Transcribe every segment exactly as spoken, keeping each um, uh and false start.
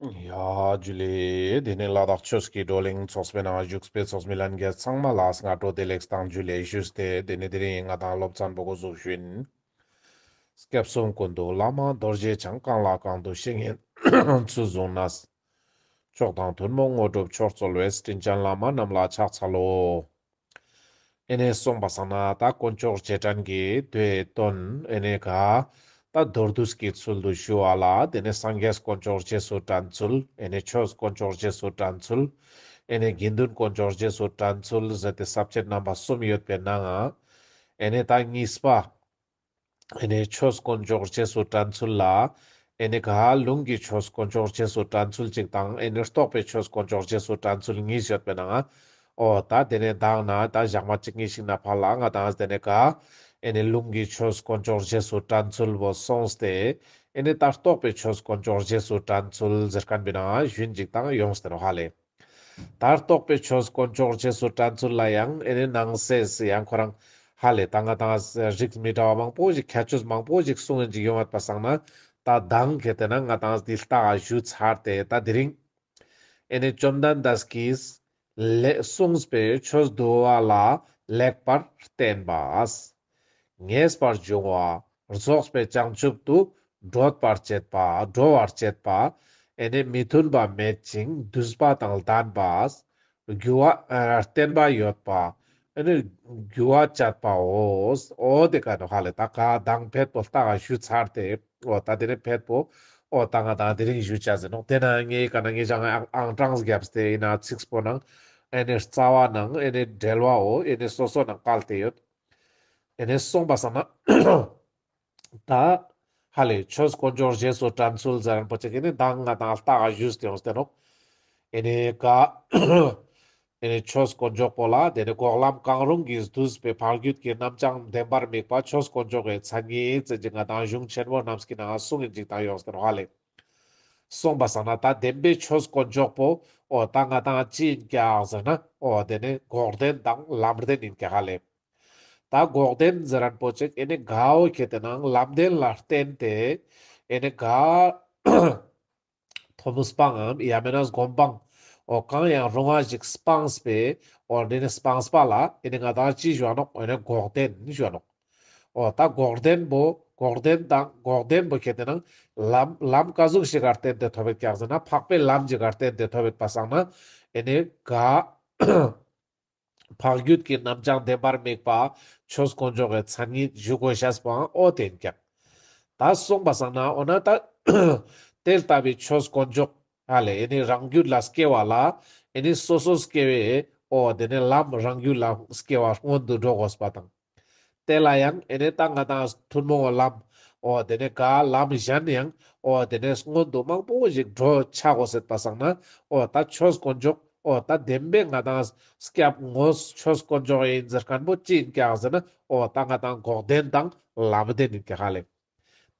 ཡ་ཇུ་ལེ། དེ་ནས་ལ་དྭགས་ཆོས་ཀྱི་བགྲོ་གླེང་ཚོགས་པའི་ནང་བཞུགས་པའི་ཚོགས་མི་ལྷན་རྒྱས་ཚང་མ་ལ་སྔ་དྲོ་བདེ་ལེགས་དང་ཇུ་ལེ་ཞུས་ཏེ། དེ་ནས་དེ་རིང་ང་དང་སློབ་ཚན་པོ་འགོ་འཛུགས་ཞུ་ཡིན། སྐྱབས་གསུམ་ཀུན་འདུས་བླ་མ་རྡོ་རྗེ་འཆང་། གང་ལ་གང་འདུལ་བཤེས་གཉེན་ཚུལ་བཟུང་ནས། མཆོག་དང་ཐུན་མོང་དངོས་གྲུབ་མཆོག་སྩོལ་བའི། དྲིན་ཅན་བླ་མ་རྣམས་ལ་ཕྱག་འཚལ་ལོ། ཨེ་ནེ་སོང་པ་སང་ན་ད་དཀོན་མཆོག་རྗེས་དྲན་གྱི་མདོའི་དོན་ཨེ་ནེ་ག་ད་མདོར་བསྡུས་ཀྱི་ཚུལ་དུ་ཞུ་བ་ལ། དེ་ནས་སངས་རྒྱས་དཀོན་མཆོག་རྗེས་སུ་དྲན་ཚུལ། ཨེ་ནེ་ཆོས་དཀོན་མཆོག་རྗེས་སུ་དྲན་ཚུལ། ཨེ་ནེ་དགེ་འདུན་དཀོན་མཆོག་རྗེས་སུ་དྲན་ཚུལ་ཟེར་ཏེ་ས་བཅད་རྣམ་པ་གསུམ་ཡོད་པའི་ནང་ང་། ཨེ་ནེ་ད་གཉིས་པ། ཨེ་ནེ་ཆོས་དཀོན་མཆོག་རྗེས་སུ་དྲན་ཚུལ་ལ། ཨེ་ནེ་ག་ལུང་གི་ཆོས་དཀོན་མཆོག་རྗེས་སུ་དྲན་ཚུལ་གཅིག་དང་། ཨེ་ནེ་རྟོགས་པའི་ཆོས་དཀོན་མཆོག་རྗེས་སུ་དྲན་ཚུལ་གཉིས་ཡོད་པའི་ནང་ང་། འོ་ད་དེ་ནས་མདང་ན་ད་ཞག་མ་གཅིག་གཉིས་ཤིག་ན་ཕར་ལ་ང་དང་དེ་ནས་ག་ཨེ་ནེ་ལུང་གི་ཆོས་དཀོན་མཆོག་རྗེས་སུ་དྲན་ཚུལ་བོ་སོང་སྟེ། ཨེ་ནེ་ད་རྟོགས་པའི་ཆོས་དཀོན་མཆོག་རྗེས་སུ་དྲན་ཚུལ་ཟེར་མཁན་པའི་ནང་ང་ཞུན་ཅིག་དང་ཡོངས་ཏེ་ནོག་ཧ་ལེ། ད་རྟོགས་པའི་ཆོས་དཀོན་མཆོག་རྗེས་སུ་དྲན་ཚུལ་ལ་ཡང་ཨེ་ནེ་ནང་གསེས་ཡང་ཁོ་རང་ཧ་ལེ་ད་ང་དང་རིགས་མི་འདྲ་བ་མང་པོ་ཞིག་ཁྱད་ཆོས་མང་པོ་ཞིག་གསུང་ཡིན་ཅིག་ཡོང་བ་པ་སང་ན། ད་མདང་ཁེ་ཏེ་ན་ང་དང་འདི་ལྟ་ག་ཞུ་ཚར་ཏེ། ད་དེ་རིང་ཨེ་ནེ་བཅོམ་ལྡན་འདས་ཀྱིས་ལེ་གསུངས་པའི་ཆོས་འདུལ་བ་ལ་ལེགས་པར་བརྟེན་པ། ངེས་པར་འབྱུང་བ་རྫོགས་པའི་བྱང་ཆུབ་ཏུ་འགྲོ་བར་བྱེད་པ། འགྲོ་བར་བྱེད་པ། ཨེ་ནེ་མི་མཐུན་པ་མེད་ཅིང་འདུས་པ་དང་ལྡན་པ། རྒྱུ་བ་ཨ་བརྟན་པ་ཡོད་པ། ཨེ་ནེ་རྒྱུ་བ་བཅད་པའོ། འོ་དེ་ཀ་ནོག་ཧ་ལེ། ད་ག་མདང་ཕེད་པོ་ལྟ་ག་ཞུ་ཚར་ཏེ། འོ་ད་དེ་ནས་ཕེད་པོ་འོ་ད་ང་དང་དེ་རིང་ཞུ་ཆ་ཟེར་ནོག་དེ་ན་ངའི་ཀ་ན་ངའི་ཅང་ཨང་གྲངས་བརྒྱབ་སྟེ་ཡིན་ན་ཚིགས་པོ་ནང་ཨེ་ནེ་རྩ་བ་ནང་ཨེ་ནེ་འབྲེལ་བའོ། ཨེ་ནེ་སོ་སོ་ནང་བཀལ་ཏེ་ཡོད། ཨེ་ནེ་སོང་པ་སང་ན། ད་ཧ་ལེ་ཆོས་དཀོན་མཆོག་རྗེས་སུ་དྲན་ཚུལ་ཟེར་རན་པོ་ཅིག་ཨེ་ནེ་མདང་ང་དང་ལྟ་ག་ཞུས་ཏེ་ཡོངས་ཏེ་ནོག་ཨེ་ནེ་ག་ཨེ་ནེ་ཆོས་དཀོན་མཆོག་པོ་ལ་དེ་ནས་འགོག་ལམ་གང་རུང་གིས་བསྡུས་པའི་འཕགས་རྒྱུད་ཀྱི་རྣམ་བྱང་བདེན་པར་དམིགས་པ་ཆོས་དཀོན་མཆོག་གི་མཚན་ཉིད་ཟེར་ཅིག་ང་དང་གཞུང་ཆེན་མོ་རྣམས་ཀྱི་ནང་གསུངས་ཡིན་ཅིག་དང་ཡོངས་ཏེ་ནོག་ཧ་ལེ། སོང་པ་སང་ན་ད་བདེན་པའི་ཆོས་དཀོན་མཆོག་པོ་འོ་ད་ང་དང་ཅི་ཡིན་ཀྱག་ཟེར་ན། འོ་དེ་ནས་འགོག་བདེན་དང་ལམ་བདེན་ཡིན་ཀྱག་ཧ་ལེ། ད་འགོག་བདེན་ཟེར་རན་པོ་ཅིག་ཨེ་ནེ་ག་འོ་ཁེ་ཏེ་ན་ལམ་བདེན་ལ་བརྟེན་ཏེ་ཨེ་ནེ་ག་ཐོབ་སྤང་ངམ་ཡང་མེད་ན་སྒོམ་སྤང་འོ་གང་ཡང་རུང་བ་ཞིག་སྤངས་པའི་འོ་དེ་ནས་སྤངས་པ་ལ་ཨེ་ནེ་ང་དང་ཅི་ཞུ་བ་ནོག་ཨེ་ནེ་འགོག་བདེན་ཞུ་བ་ནོག་འོ་ད་འགོག་བདེན་པོ་འགོག་བདེན་དང་འགོག་བདེན་པོ་ཁེ་ཏེ་ན་ལམ་ལམ་ག་ཟུག་ཞིག་ག་བརྟེན་ཏེ་ཐོབ་ཡོད་ཀྱག་ཟེར་ན། འཕགས་པའི་ལམ་ཞིག་ག་བརྟེན་ཏེ་ཐོབ་ཡོད་པ་སང་ན་ཨེ་ནེ་ག་འཕགས་རྒྱུད་ཀྱི་རྣམ་བྱང་བདེན་པར་དམིགས་པ་ཆོས་དཀོན་མཆོག་གི་མཚན་ཉིད་ཞུ་དགོས་ཤེས་པོའང་འོ་དེ་ཡིན་ཀྱག་ད་སོང་པ་སང་ན་འོ་ན་ད་དེ་ལྟ་བུའི་ཆོས་དཀོན་མཆོག་ཧ་ལེ་ཨེ་ནེ་རང་རྒྱུད་ལ་སྐྱེ་བ་ལ་ཨེ་ནེ་སོ་སོ་སྐྱེ་བོའི་འོ་དེ་ནས་ལམ་རང་རྒྱུད་ལ་སྐྱེ་བ་སྔོན་དུ་འགྲོ་དགོས་པ་དང་། དེ་ལ་ཡང་ཨེ་ནེ་ད་ང་དང་ཐུན་མོང་བའི་ལམ་འོ་དེ་ནས་ག་ལམ་གཞན་ཡང་འོ་དེ་ནས་སྔོན་དུ་མང་པོ་ཞིག་འགྲོ་ཆ་དགོས་ཟེར་པ་སང་ན། འོ་ད་ཆོས་དཀོན་མཆོག་འོ་ད་བདེན་པའི་ང་དང་སྐྱབས་དངོས་ཆོས་དཀོན་མཆོག་ཡིན་ཟེར་མཁན་པོ་ཅི་ཡིན་ཀྱག་ཟེར་ན། འོ་ད་ང་དང་འགོག་བདེན་དང་ལམ་བདེན་ཡིན་ཀྱག་ཧ་ལེ།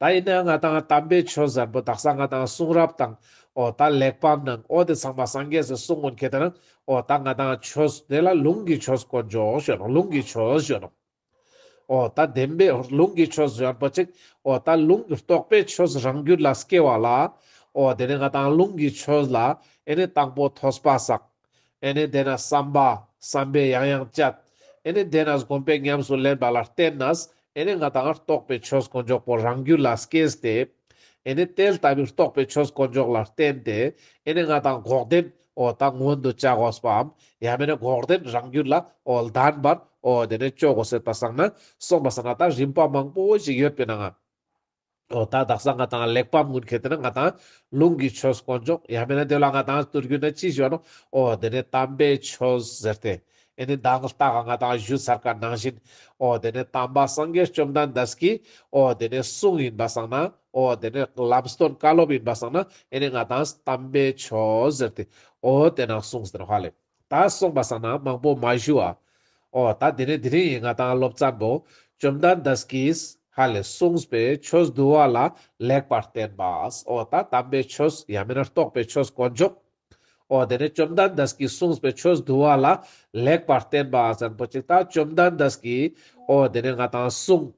ད་ཡིན་ན་ང་དང་དམ་པའི་ཆོས་ཟེར་པོ་དག་ས་ང་དང་གསུང་རབ་དང་འོ་ད་གླེགས་བམ་ནང་འོ་དེ་ཚང་མ་སངས་རྒྱས་སི་གསུང་ངོ་ཁེ་ཏེ་ན། འོ་ད་ང་དང་ཆོས་དེ་ལ་ལུང་གི་ཆོས་དཀོན་མཆོག་ཞུ་ནོག་ལུང་གི་ཆོས་ཞུ་ནོག་འོ་ད་བདེན་པའི་ལུང་གི་ཆོས་ཟེར་པོ་ཅིག་འོ་ད་ལུང་གི་རྟོགས་པའི་ཆོས་རང་རྒྱུད་ལ་སྐྱེ་བ་ལ། འོ་དེ་ནས་ང་དང་ལུང་གི་ཆོས་ལ་ཨེ་ནེ་དང་པོ་ཐོས་པ་བསགས། ཨེ་ནེ་དེ་ན་བསམ་པ་བསམ་པའི་ཡང་ཡང་བཅད། ཨེ་ནེ་དེ་ན་སྒོམ་པའི་ཉམས་སུ་ལེན་པ་ལ་བརྟེན་ནས་ཨེ་ནེ་ང་དང་རྟོགས་པའི་ཆོས་དཀོན་མཆོག་པོ་རང་རྒྱུད་ལ་སྐྱེས་ཏེ། ཨེ་ནེ་དེ་ལྟ་བུའི་རྟོགས་པའི་ཆོས་དཀོན་མཆོག་ལ་བརྟེན་ཏེ་ཨེ་ནེ་ང་དང་འགོག་བདེན་འོ་ད་སྔོན་དུ་བྱ་དགོས་པའམ་ཡང་མེད་ན་འགོག་བདེན་རང་རྒྱུད་ལ་འོ་ལྡན་པར་འོ་དེ་ནས་བཅོ་དགོས་ཟེར་པ་སང་ན། སོང་པ་སང་ན་ད་རིམ་པ་མང་པོ་ཞིག་ཡོད་པའི་ནང་ང་འོ་ད་དག་ས་ང་དང་གླེགས་བམ་ཀུན་ཁེ་ཏེ་ན་ང་དང་ལུང་གི་ཆོས་དཀོན་མཆོག་ཡང་མེད་ན་དེ་ལ་ང་དང་དུས་རྒྱུན་ན་ཅི་ཞུ་བ་ནོག་འོ་དེ་ནས་དམ་པའི་ཆོས་ཟེར་ཏེ། ཨེ་ནེ་མདང་ལྟ་ག་ང་དང་ཞུ་ཚར་ཀ་ནང་བཞིན། འོ་དེ་ནས་དམ་པ་སངས་རྒྱས་བཅོམ་ལྡན་འདས་ཀྱི་འོ་དེ་ནས་གསུང་ཡིན་པ་སང་ན། འོ་དེ་ནས་ལམ་སྟོན་བཀའ་སློབ་ཡིན་པ་སང་ན། ཨེ་ནེ་ང་དང་དམ་པའི་ཆོས་ཟེར་ཏེ་འོ་དེ་ནང་གསུངས་ཟེར་ཧ་ལེ། ད་སོང་པ་སང་ན་མང་པོ་མ་ཞུ་བ། འོ་ད་དེ་ནས་དེ་རིང་ཡིན་ང་དང་སློབ་ཚན་པོ་བཅོམ་ལྡན་འདས་ཀྱིས་ཧ་ལེ་གསུངས་པའི་ཆོས་འདུལ་བ་ལ་ལེགས་པར་བརྟེན་པ། འོ་ད་དམ་པའི་ཆོས་ཡང་མེད་ན་རྟོགས་པའི་ཆོས་དཀོན་མཆོག་འོ་དེ་ནས་བཅོམ་ལྡན་འདས་ཀྱིས་གསུངས་པའི་ཆོས་འདུལ་བ་ལ་ལེགས་པར་བརྟེན་པ་ཟེར་པོ་ཅིག་ད་བཅོམ་ལྡན་འདས་ཀྱིས་འོ་དེ་ནས་ང་དང་གསུངས་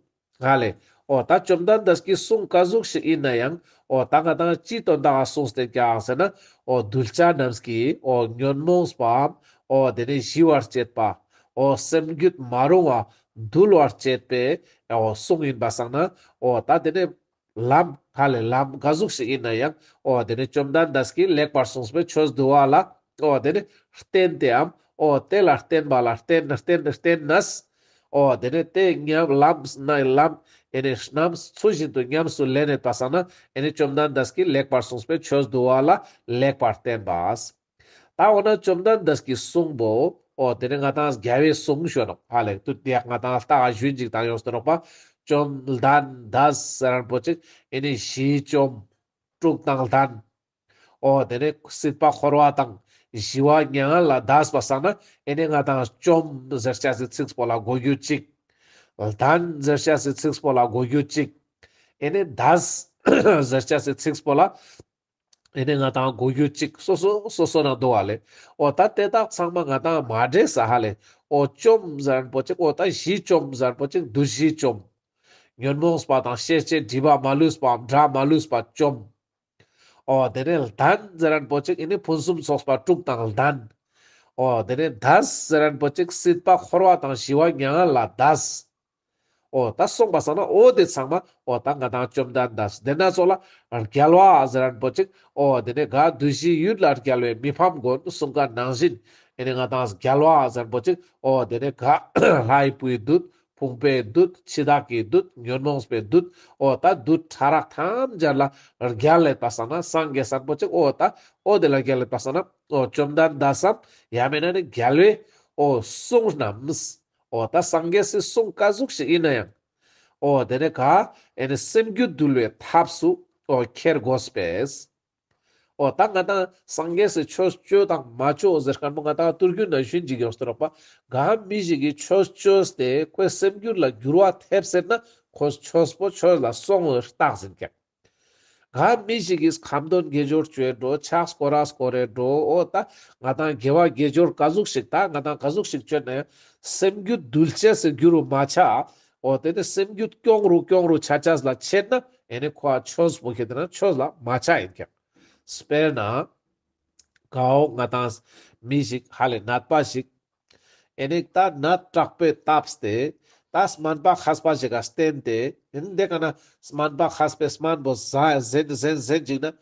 ཧ་ལེ། འོ་ད་བཅོམ་ལྡན་འདས་ཀྱི་གསུང་ག་ཟུག་ཞིག་ཡིན་ན་ཡང་འོ་ད་ང་དང་ཅི་དོན་དག་ག་གསུངས་ཏེ་ཀྱག་ཟེར་ན། འོ་གདུལ་བྱ་རྣམས་ཀྱི་འོ་ཉོན་མོངས་པའམ་འོ་དེ་ནས་ཞི་བར་བྱེད་པ། འོ་སེམས་རྒྱུད་མ་རུངས་པ་འདུལ་བར་བྱེད་པའི་འོ་གསུང་ཡིན་པ་སང་ན། འོ་ད་དེ་ནས་ལམ་ཧ་ལས་ལམ་ག་ཟུག་ཞིག་ཡིན་ན་ཡང་འོ་དེ་ནས་བཅོམ་ལྡན་འདས་ཀྱིས་ལེགས་པར་གསུངས་པའི་ཆོས་འདུལ་བ་ལ་འོ་དེ་ནས་བརྟེན་ཏེའམ་འོ་དེ་ལ་བརྟེན་པ་ལ་བརྟེན་བརྟེན་བརྟེན་ནས། འོ་དེ་ནས་དེ་ཉམས་ལམ་ན་ལམ་ཨེ་ནས་རྣམས་ཚུལ་བཞིན་དུ་ཉམས་སུ་ལེན་ནས་པ་སང་ན་ཨེ་ནས་བཅོམ་ལྡན་འདས་ཀྱིས་ལེགས་པར་གསུངས་པའི་ཆོས་འདུལ་བ་ལ་ལེགས་པར་བརྟེན་པ། ད་འོ་ན་བཅོམ་ལྡན་འདས་ཀྱི་གསུང་པོ་འོ་དེ་ནས་ང་དང་རྒྱལ་བའི་གསུང་ཞུ་ནོག་ཧ་ལས་དུ་དེ་ང་དང་ལྟ་ག་ཞུན་ཅིག་དང་ཡོངས་ཏེ་ནོག་པ། བཅོམ་ལྡན་འདས་ཟེར་རན་པོ་ཅིག་ཨེ་ནི་ཞི་བཅོམ་དྲུག་དང་ལྡན། འོ་དེ་ནས་སྲིད་པ་འཁོར་བ་དང་ཞི་བ་མྱ་ངན་ལས་འདས་པ་སང་ན་ཨེ་ནི་ང་དང་བཅོམ་ཟེར་ཅེས་སི་ཚིག་པོ་ལ་གོ་རྒྱུ་ཅིག། ལྡན་ཟེར་ཅེས་སི་ཚིག་པོ་ལ་གོ་རྒྱུ་ཅིག། ཨེ་ནི་འདས་ཟེར་ཅེས་སི་ཚིག་པོ་ལ་ཨེ་ནི་ང་དང་གོ་རྒྱུ་ཅིག་སོ་སོ་སོ་སོ་ན་འདུག་པ་ལེ། འོ་ད་དེ་དག་ཚང་མ་ང་དང་མ་འདྲེས་ས་ཧ་ལས། འོ་བཅོམ་ཟེར་རན་པོ་ཅིག་འོ་ད་ཞི་བཅོམ་ཟེར་རན་པོ་ཅིག་བདུད་བཞི་བཅོམ། ཉོན་མོངས་པ་དང་ཤེས་བྱའི་སྒྲིབ་པ་མ་ལུས་པའམ་དགྲ་མ་ལུས་པ་བཅོམ། འོ་དེ་ནས་ལྡན་ཟེར་རན་པོ་ཅིག་ཨེ་ནི་ཕུན་སུམ་ཚོགས་པ་དྲུག་དང་ལྡན། འོ་དེ་ནས་འདས་ཟེར་རན་པོ་ཅིག་སྲིད་པ་འཁོར་བ་དང་ཞི་བ་མྱ་ངན་ལས་འདས། འོ་ད་སོང་པ་སང་ན་འོ་དེ་ཚང་མ་འོ་ད་ང་དང་བཅོམ་ལྡན་འདས་དེ་ན་ཙོགས་ལ་རྒྱལ་བ་ཟེར་རན་པོ་ཅིག་འོ་དེ་ནས་ག་བདུད་བཞིའི་ཡུལ་ལ་རྒྱལ་བའི་མི་ཕམ་མགོན་གསུང་མཁན་ནང་བཞིན་ཨེ་ནི་ང་དང་རྒྱལ་བ་ཟེར་རན་པོ་ཅིག་འོ་དེ་ནས་ག་ལྷའི་བུའི་བདུད། ཕུང་པོའི་བདུད། འཆི་བདག་གི་བདུད། ཉོན་མོངས་པའི་བདུད། འོ་ད་བདུད་ཕྲ་རགས་ཐམས་ཅད་ལ་རྒྱལ་ལེ་པ་སང་ན་སངས་རྒྱས་སམ་པོ་ཅིག་འོ་ད་འོ་དེ་ལ་རྒྱལ་ལེ་པ་སང་ན་འོ་བཅོམ་ལྡན་འདས་སམ་ཡང་མེན་ན་ནི་རྒྱལ་བའི་འོ་གསུང་རྣམས། འོ་ད་སངས་རྒྱས་སི་གསུང་ག་ཟུག་ཞིག་ཡིན་ན་ཡང་། འོ་དེ་ནས་ག་ཨེ་ནི་སེམས་རྒྱུད་འདུལ་བའི་ཐབས་སུ་འོ་ཁྱེར་དགོས་པས། འོ་ད་ང་དང་སངས་རྒྱས་སི་ཆོས་ཅོ་དང་མ་ཅོ་ཟེར་མཁན་པོ་ང་དང་ཏུར་རྒྱུན་ན་ཞུན་ཅིག་ཡོངས་ཏེ་ནོག་པ། ག་མི་ཞིག་གིས་ཆོས་ཅོས་ཏེ་ཁོའི་སེམས་རྒྱུད་ལ་འགྱུར་བ་ཐེབས་ཟེར་ན་ཁོ་ཆོས་པོ་ཆོས་ལ་སོང་བའི་རྟགས་ཡིན་ཀྱག། ག་མི་ཞིག་གིས་ཁ་འདོན་དགེ་སྦྱོར་ཅོས་འགྲོ་ཕྱག་སྐོར་ར་སྐོར་རེ་འགྲོ་འོ་ད་ང་དང་དགེ་བ་དགེ་སྦྱོར་ག་ཟུག་ཞིག་ད་ང་དང་ག་ཟུག་ཞིག་ཅོས་ན་ཡང་སེམས་རྒྱུད་འདུལ་ཅེས་སི་རྒྱུ་རུ་མ་ཆ། འོ་དེ་ནས་སེམས་རྒྱུད་སྐྱོང་རུ་སྐྱོང་རུ་ཆ་ཅེས་ལ་ཆེད་ན་ཨེ་ནི་ཁོ་ཨ་ཆོས་པོ་ཁེ་དེ་ན་ཆོས་ལ་མ་ཆ་ཡིན་ཀྱག། དཔེར་ན། གའོ་ང་དང་མི་ཞིག་ཧ་ལས་ནད་པ་ཞིག་ཨེ་ནི་ད་ནད་དྲག་པོས་བཏབ་སྟེ་ད་སྨན་པ་མཁས་པ་ཞིག་ག་བསྟེན་ཏེ་ཨེ་ནི་དེ་ག་ན་སྨན་པ་མཁས་པའི་སྨན་པོ་ཟ་ཟེན་ཟེན་ཟེན་ཅིག་ན་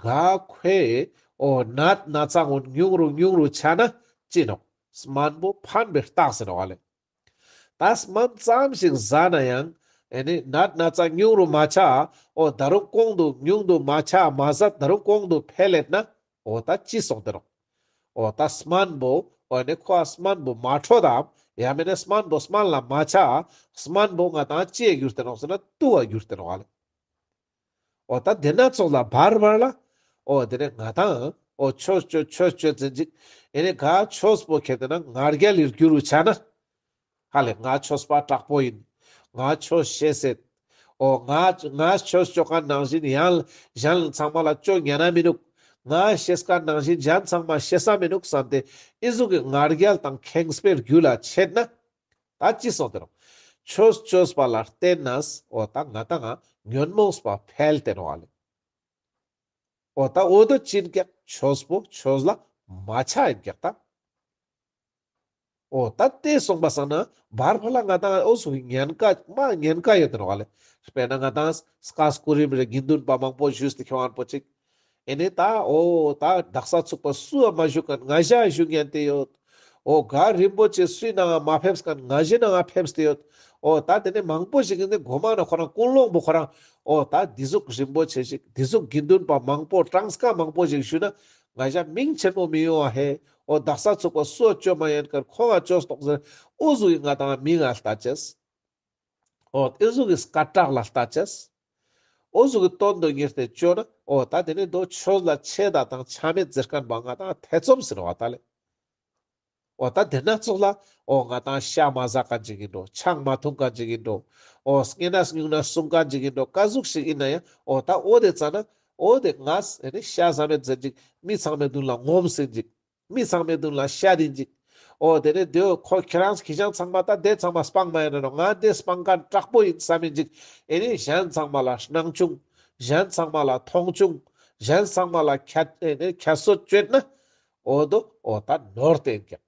ག་ཁོའི་འོ་ནད་ན་ཚ་ངོ་ཉུང་རུ་ཉུང་རུ་ཆ་ན་ཅི་ནོག། སྨན་པོ་ཕན་པའི་རྟགས་ཟེར་ནོག་ཧ་ལས། ད་སྨན་ཙམ་ཞིག་ཟ་ན་ཡང་ཨེ་ནི་ནད་ན་ཚ་ཉུང་རུ་མ་ཆ། འོ་ད་རུང་གོང་དུ་ཉུང་དུ་མ་ཆ་མ་ཟད་ད་རུང་གོང་དུ་འཕེལ་ལེད་ན་འོ་ད་ཅི་སོང་སྟེ་ནོག། འོ་ད་སྨན་པོ་འོ་ནི་ཁོ་ཨ་སྨན་པོ་མ་འཕྲོད་དམ་ཡང་མེན་ན་སྨན་པོ་སྨན་ལ་མ་ཆ། སྨན་པོ་ང་དང་ཅི་ཡ་གྱུར་ཏེ་ནོག་ཟེར་ན་དུག་ག་གྱུར་ཏེ་ནོག་ཧ་ལས། འོ་ད་དེ་ན་ཙོགས་ལ་བར་བར་ལ། འོ་དེ་ནས་ང་དང་འོ་ཆོས་ཆོས་ཆོས་ཆོས་ཟེན་ཅིག་ཨེ་ནི་ག་ཆོས་པོ་ཁེ་དེ་ན་ང་རྒྱལ་ལི་རྒྱུ་རུ་ཆ་ན། ཧ་ལས་ང་ཆོས་པ་དྲག་པོ་ཡིན། ང་ཆོས་ཤེས་ཟེར། འོ་ང་ང་ཆོས་ཅོ་མཁན་ནང་བཞིན་ཡང་གཞན་ཚང་མ་ལ་ཅོ་ཉན་ན་མི་ནུག། ང་ཤེས་མཁན་ནང་བཞིན་གཞན་ཚང་མ་ཤེས་ས་མི་ནུག་བསམ་སྟེ་ཨི་ཟུག་གི་ང་རྒྱལ་དང་ཁེངས་པའི་རྒྱུ་ལ་ཆེད་ན། ད་ཅི་སོང་སྟེ་ནོག། ཆོས་ཅོས་པ་ལ་བརྟེན་ནས་འོ་ད་ང་དང་ང་ཉོན་མོངས་པ་འཕེལ་ཏེ་ནོག་ཧ་ལས། འོ་ད་འོ་དོ་ཅི་ཡིན་ཀྱག་ཆོས་པོ་ཆོས་ལ་མ་ཆ་ཡིན་ཀྱག་ད། འོ་ད་དེ་སོང་པ་སང་ན་བར་བར་ལ་ང་དང་འོ་ཟུག་གི་ཉེན་ཁ་མ་ཉེན་ཁ་ཡོད་དེ་ནོག་ཧ་ལས། དཔེར་ན་ང་དང་སྐ་སྐུ་རིམ་རེ་དགེ་འདུན་པ་མང་པོ་ཞུས་ཏེ་ཁྱོང་ངན་པོ་ཅིག། ཨེ་ནི་ད་འོ་ད་དག་ས་ཚུགས་པ་སུ་ཡང་མ་ཞུ་མཁན་ང་ཞ་ཞུ་ཉན་ཏེ་ཡོད། འོ་ག་རིན་པོ་ཆེ་སུའི་ནང་ང་མ་ཕེབས་མཁན་ང་ཞའི་ནང་ང་ཕེབས་ཏེ་ཡོད། འོ་ད་དེ་ནས་མང་པོ་ཞིག་ཨེ་ནི་གོ་མ་ན་ཁོ་རང་ཀུན་སློང་པོ་ཁོ་རང་འོ་ད་འདི་ཟུག་རིན་པོ་ཆེ་ཞིག་འདི་ཟུག་དགེ་འདུན་པ་མང་པོ་གྲངས་ཀ་མང་པོ་ཞིག་ཞུ་ན་ང་ཞ་མིང་ཆེན་མོ་མི་ཡོང་བ་ཧེ། འོ་དག་ས་ཚུགས་པ་སུ་ཡང་ཅོ་མ་ཉན་མཁན་ཁོང་ང་ཅོས་ཏོག་ཟེར་འོ་ཟུག་གི་ང་དང་མིང་ང་ལྟ་ཅེས། འོ་དེ་ཟུག་གི་སྐད་གྲགས་ལ་ལྟ་ཅེས། འོ་ཟུག་གི་དོན་དུ་གཉེར་ཏེ་ཅོ་ན་འོ་ད་དེ་ནི་དོ་ཆོས་ལ་ཆེད་དང་ཆ་མེད་ཟེར་མཁན་པ་ང་དང་ཐེ་ཚོམ་ཟེར་བ་ད་ལེ། འོ་ད་དེ་ན་ཙོགས་ལ་འོ་ང་དང་ཤ་མ་ཟ་མཁན་ཅིག་ཡིན་འགྲོ། ཆང་མ་འཐུང་མཁན་ཅིག་ཡིན་འགྲོ། འོ་སྙུང་གནས་སྙུང་གནས་སྲུང་མཁན་ཅིག་ཡིན་འགྲོ། ག་ཟུག་ཞིག་ཡིན་ན་ཡང་འོ་ད་འོ་དེ་ཙ་ན་འོ་དེ་ང་ཨེ་ནི་ཤ་ཟ་མེད་ཟེར་ཅིག་མི་ཚང་མའི་མདུན་ལ་ངོམས་ཟེར་ཅིག་མི་ཚང་མའི་མདུན་ལ་ཤ་དེ་ཅིག། འོ་དེ་ནས་དེ་ཁོ་ཁྱེད་རང་གི་གཞན་ཚང་མ་ད་དེ་ཚང་མ་སྤང་མ་ཡིན་ནོ། ང་དེ་སྤང་མཁན་དྲག་པོ་ཡིན་བསམ་མིན་ཅིག་ཨེ་ནི་གཞན་ཚང་མ་ལ་སྣང་ཆུང་། གཞན་ཚང་མ་ལ་མཐོང་ཆུང་། གཞན་ཚང་མ་ལ་ཁྱད་ཨེ་ནི་ཁྱད་གསོད་བཅོས་ན། འོ་དོ་འོ་ད་ནོར་ཏེ་ཡིན་ཀྱག་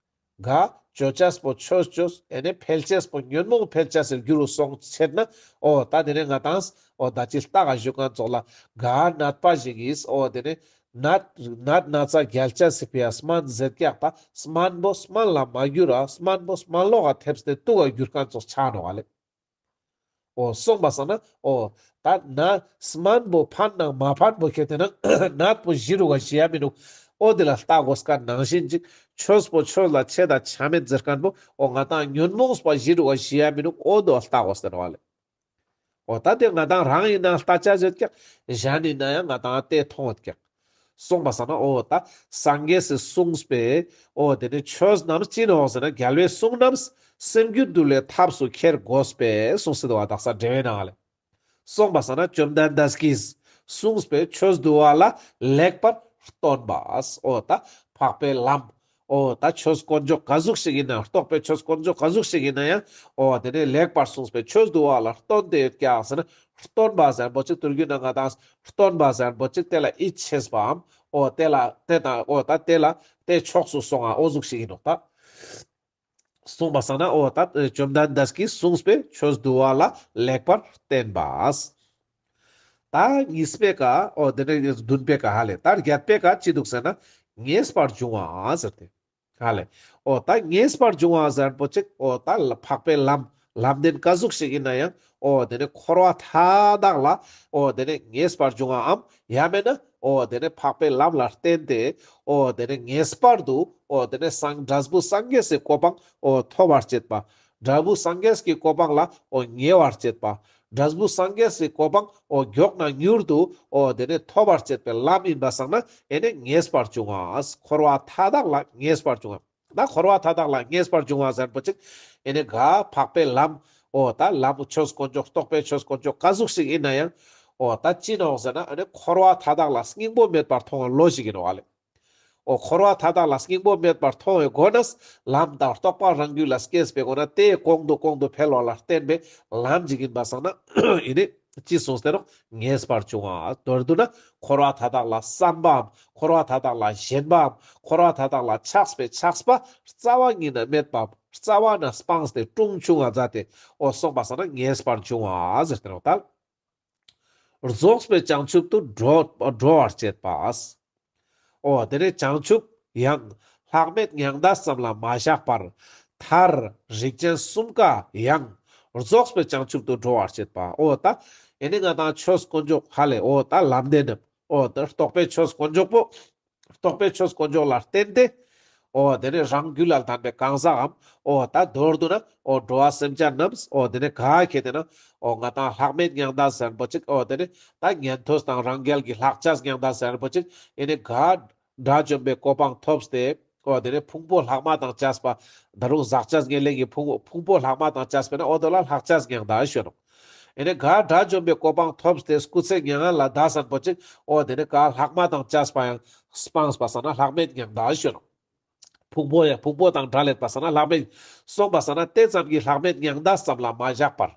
ག་ཅོ་ཅེས་པོ་ཆོས་ཅོས་ཨེ་ནི་འཕེལ་ཅེས་པོ་ཉོན་མོངས་འཕེལ་ཅེས་སི་རྒྱུ་རུ་སོང་ཆེད་ན། འོ་ད་དེ་ནས་ང་དང་འོ་ད་ཅི་ལྟ་ག་བཞུགས་མཁན་ཙོགས་ལ་ག་ནད་པ་ཞིག་གིས་འོ་དེ་ནས་ནད་ནད་ན་ཚ་རྒྱལ་ཅེས་སི་ཕི་ཡ་སྨན་ཟེར་ཀྱག་ད་སྨན་པོ་སྨན་ལ་མ་གྱུར་ར་སྨན་པོ་སྨན་ལོག་ག་ཐེབས་ཏེ་དུག་ག་གྱུར་མཁན་ཙོགས་ཆ་ནོག་ལེ། འོ་སོང་པ་སང་ན་འོ་ད་ན་སྨན་པོ་ཕན་ནང་མ་ཕན་པོ་ཁྱེད་དེ་ན་ནད་པོ་ཞི་རུག་ག་ཞི་ཡ་མི་ནུག་འོ་དེ་ལ་ལྟ་དགོས་མཁན་ནང་བཞིན་ཅིག་ཆོས་པོ་ཆོས་ལ་ཆེ་ད་ཆ་མེད་ཟེར་མཁན་པོ་འོ་ང་དང་ཉོན་མོངས་པ་ཞི་རུག་ག་ཞི་ཡ་མི་ནུག་འོ་དོ་ལྟ་དགོས་ཟེར་བ་ལེ། འོ་ད་དེ་ང་དང་རང་ཡིན་ན་ལྟ་ཅ་ཟེར་ཀྱག་གཞན་ཡིན་ན་ཡང་ང་དང་དེ་མཐོང་ཡོད་ཀྱག་སོང་པ་སང་ན་འོ་ད་སངས་རྒྱས་སི་གསུངས་པའི་འོ་དེ་ནི་ཆོས་རྣམས་ཅི་ནོག་ཟེར་ན་རྒྱལ་བའི་གསུང་རྣམས་སེམས་རྒྱུད་འདུལ་བའི་ཐབས་སུ་འཁྱེར་དགོས་པས་གསུངས་སེ་འདུག་བ། དག་ས་འགྲེལ་བའི་ནང་ལེ། སོང་པ་སང་ན་བཅོམ་ལྡན་འདས་ཀྱིས་གསུངས་པའི་ཆོས་འདུལ་བ་ལ་ལེགས་པར་བསྟོད་པ། འོ་ད་འཕགས་པའི་ལམ། འོ་ད་ཆོས་དཀོན་མཆོག་ག་ཟུག་ཞིག་ཡིན་ན་རྟོགས་པའི་ཆོས་དཀོན་མཆོག་ག་ཟུག་ཞིག་ཡིན་ན་ཡང་འོ་དེ་ནས་ལེགས་པར་གསུངས་པའི་ཆོས་འདུལ་བ་ལ་བསྟོད་དེ་ཡོད་ཀྱག་ཟེར་ན་བསྟོད་པ་ཟེར་མཁན་པོ་ཅིག་དུས་རྒྱུན་ན་ང་དང་བསྟོད་པ་ཟེར་མཁན་པོ་ཅིག་དེ་ལ་ཡིད་ཆེས་པའམ་འོ་དེ་ལ་དེ་དང་འོ་ད་དེ་ལ་དེ་ཕྱོགས་སུ་སོང་ང་འོ་ཟུག་ཞིག་ཡིན་ནོག་ད། གསུངས་པ་སང་ན་འོ་ད་བཅོམ་ལྡན་འདས་ཀྱིས་གསུངས་པའི་ཆོས་འདུལ་བ་ལ་ལེགས་པར་བསྟོད་པ། ད་གཉིས་པའི་ཀ་འོ་དེ་ནས་བདུན་པའི་ཀ་ཧ་ལེ། ད་བརྒྱད་པའི་ཀ་ཅི་འདུག་ཟེར་ན་ངེས་པར་འབྱུང་བ་ཟེར་ཏེ་ཧ་ལེ། འོ་ད་ངེས་པར་འབྱུང་བ་ཟེར་མཁན་པོ་ཅིག་འོ་ད་འཕགས་པའི་ལམ་ལམ་བདེན་ག་ཟུག་ཞིག་ཡིན་ན་ཡང་འོ་དེ་ནས་འཁོར་བ་མཐའ་དག་ལ་འོ་དེ་ནས་ངེས་པར་འབྱུང་བའམ་ཡང་མེད་ན་འོ་དེ་ནས་འཕགས་པའི་ལམ་ལ་བརྟེན་ཏེ་འོ་དེ་ནས་ངེས་པར་དུ་འོ་དེ་ནས་སངས་འབྲས་བུ་སངས་རྒྱས་སི་གོ་འཕང་འོ་ཐོབ་པར་བྱེད་པ། འབྲས་བུ་སངས་རྒྱས་ཀྱི་གོ་འཕང་ལ་འོ་ཉེ་བར་བྱེད་པ། འབྲས་བུ་སངས་རྒྱས་སི་གོ་འཕང་འོ་མགྱོགས་ན་མྱུར་དུ་འོ་དེ་ནས་ཐོབ་པར་བྱེད་པའི་ལམ་ཡིན་པ་སང་ན་ཨེ་ནས་ངེས་པར་འབྱུང་བ། འཁོར་བ་མཐའ་དག་ལ་ངེས་པར་འབྱུང་བ། ད་འཁོར་བ་མཐའ་དག་ལ་ངེས་པར་འབྱུང་བ་ཟེར་མཁན་པོ་ཅིག་ཨེ་ནས་ག་འཕགས་པའི་ལམ་འོ་ད་ལམ་ཆོས་དཀོན་མཆོག་རྟོགས་པའི་ཆོས་དཀོན་མཆོག་ག་ཟུག་ཞིག་ཡིན་ན་ཡང་འོ་ད་ཅི་ནོག་ཟེར་ན་ཨེ་ནས་འཁོར་བ་མཐའ་དག་ལ་སྙིང་པོ་མེད་པར་མཐོང་བའི་བློ་ཞིག་ཡིན་ནོག་ལེ། འོ་འཁོར་བ་མཐའ་དག་ལ་སྙིང་པོ་མེད་པར་མཐོང་བའི་སྒོ་ནས་ལམ་དང་རྟོགས་པ་རང་རྒྱུད་ལ་སྐྱེས་པའི་སྒོ་ནས་དེ་གོང་དུ་གོང་དུ་འཕེལ་བ་ལ་བརྟེན་པའི་ལམ་ཞིག་ཡིན་པ་སང་ན་ཨེ་ནས་ཅི་གསུངས་ཏེ་ནོག་ངེས་པར་འབྱུང་བ། མདོར་བསྡུ་ན་འཁོར་བ་མཐའ་དག་ལ་བསམ་པའམ་འཁོར་བ་མཐའ་དག་ལ་ཞེན་པའམ་འཁོར་བ་མཐའ་དག་ལ་ཆགས་པའི་ཆགས་པ་རྩ་བ་ཉིད་ནས་མེད་པ་རྩ་བ་ནས་སྤངས་ཏེ་དྲུང་ཆུང་ང་མཛད་དེ་འོ་སོང་པ་སང་ན་ངེས་པར་འབྱུང་བ་ཟེར་ཏེ་ནོག་ད། རྫོགས་པའི་བྱང་ཆུབ་ཏུ་འགྲོ་འགྲོ་བར་བྱེད་པ། འོ་དེ་ནས་བྱང་ཆུབ་ཡང་ལྷག་མེད་མྱང་འདས་ཙམ་ལ་མ་བཞག་པར་མཐར་རིགས་ཅན་གསུམ་ཀ་ཡང་རྫོགས་པའི་བྱང་ཆུབ་ཏུ་འགྲོ་བར་བྱེད་པ། འོ་ད་ཨེ་ནས་ང་དང་ཆོས་དཀོན་མཆོག་ཧ་ལེ་འོ་ད་ལམ་བདེན་ནམ་འོ་ད་རྟོགས་པའི་ཆོས་དཀོན་མཆོག་པོ་རྟོགས་པའི་ཆོས་དཀོན་མཆོག་ལ་བརྟེན་ཏེ། འོ་དེ་ནས་རང་རྒྱུད་ལ་ལྡན་པའི་གང་ཟག་གམ། འོ་ད་མདོར་བསྡུ་ན། འོ་འགྲོ་བ་སེམས་ཅན་རྣམས། འོ་དེ་ནས་ག་ཁྱེད་དེ་ན། འོ་ང་དང་ལྷག་མེད་མྱང་འདས་ཟེར་པོ་ཅིག་འོ་དེ་ནས་ད་ཉན་ཐོས་དང་རང་རྒྱལ་གྱི་ལྷག་བཅས་མྱང་འདས་ཟེར་པོ་ཅིག་ཨེ་ནས་ག་དགྲ་བཅོམ་པའི་གོ་འཕང་ཐོབ་སྟེ། འོ་དེ་ནས་ཕུང་པོ་ལྷག་མ་དང་བཅས་པ། ད་རུང་ཟག་བཅས་ཉེར་ལེན་གྱི་ཕུང་ཕུང་པོ་ལྷག་མ་དང་བཅས་པས་ན་འོ་དོ་ལ་ལྷག་བཅས་མྱང་འདས་ཞུ་ནོག་ཨེ་ནས་ག་དགྲ་བཅོམ་པའི་གོ་འཕང་ཐོབ་སྟེ་སྐུ་ཚེ་མྱ་ངན་ལས་འདས་སན་པོ་ཅིག་འོ་དེ་ནས་ག་ལྷག་མ་དང་བཅས་པ་ཡང་སྤངས་པ་སང་ན་ལྷག་མེད་མྱང་འདས་ཞུ་ནོག་ཕུང་པོ་ཡང་ཕུང་པོ་དང་བྲལ་ལེད་པ་སང་ན་ལྷག་མེད། སོང་པ་སང་ན་དེ་ཙམ་གྱི་ལྷག་མེད་མྱང་འདས་ཙམ་ལ་མ་བཞག་པར།